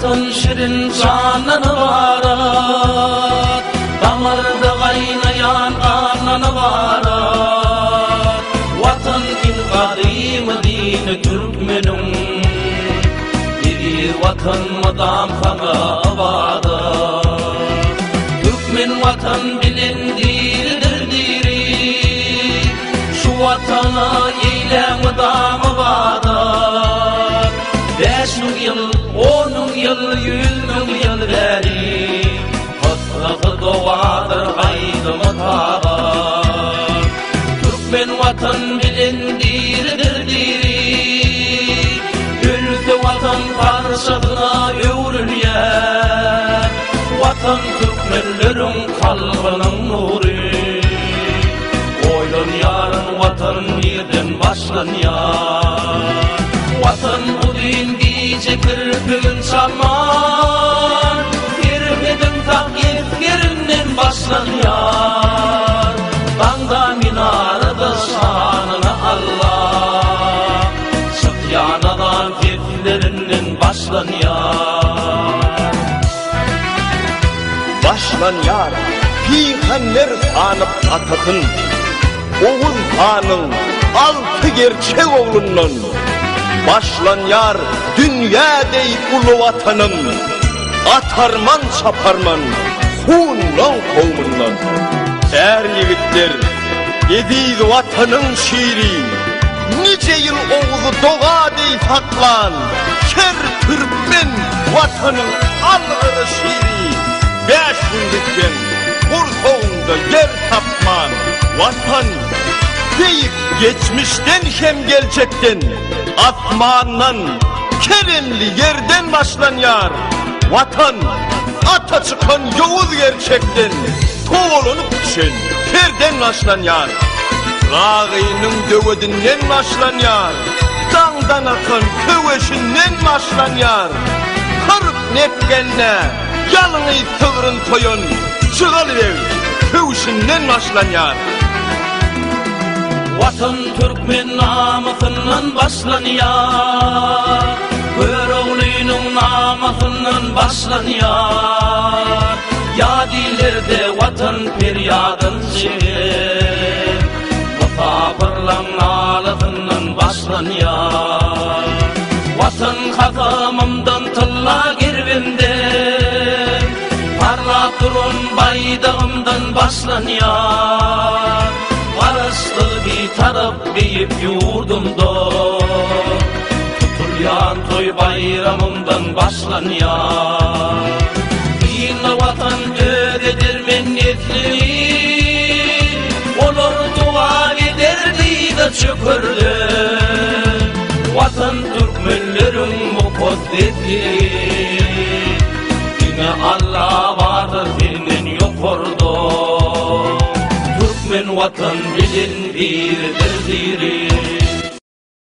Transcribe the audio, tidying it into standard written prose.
Watan şirin jandan ybarat, Damarda gaýnaýan gandan ybarat. Watan iň gadymy dini türkmeniň, Eziz Watan mydam saňa ybadat. Türkmen Watan bilen diridir diri, Şu Watana eýläň mydam ybadat. 5000 ýyl, 10000 ýyl, 100000 ýyl bäri, Hysrasy dowadyr aýdymy tagat. Türkmen Watan bilen diridir diri, Ölse Watan parçasyna öwrülýär. Watan türkmenleriň kalbynyň nury. Oýlanýaryn Watan nirden başlanýar. Watan uzyn gije kirpigin çalman, Serhediň sak esgerinden başlanýar. Daňda minarada şanyna Alla, Çykýan azan seslerinden başlanýar. Başlanýar pygamber sanyp atasyn, Oguz hanyň alty gerçek oglundan. Başlanýar dünýä deý uly Watanym, Atarman çaparman hunlaň kowmundan. Är ýigitler, eziz Watanyň şiri, Nije ýyl Oguzy doga deý saklan, Her türkmen Watanyň algyry şiri, Bäş gün gitseň, gursagyňda ýer tapman, Watan, beýik geçmişden hem geljekden, Asmandan, keremli ýerden başlanýar. Watan, ata çykan ýowuz gerçekden, Togalanyp düşen perden başlanýar. Ragynyň döwedinden başlanýar, Daňdan atan köweşinden başlanýar. 40 nepgende ýalňyz sygryn soýan Jygaly beg köwşünden başlanýar. Watan türkmen namysyndan başlanýar, Göroglynyň namasyndan başlanýar. Ýat illerde Watan perýadyn çeken, Mysapyrlaň nalasyndan başlanýar. Watan kasamymdan tylla gerbimden, Parlap duran baýdagymdan başlanýar. Garaşsyz Bitarap beýik ýurdumda, Tutulýan toý baýramymdan başlanýar. Synla Watan öz edermen neslini, Olar dowam eder dyza çökerde. Watan türkmenleriň mukaddesi, Diňe Alla bardyr senden ýokarda. Türkmen Watan bilen biridir diri.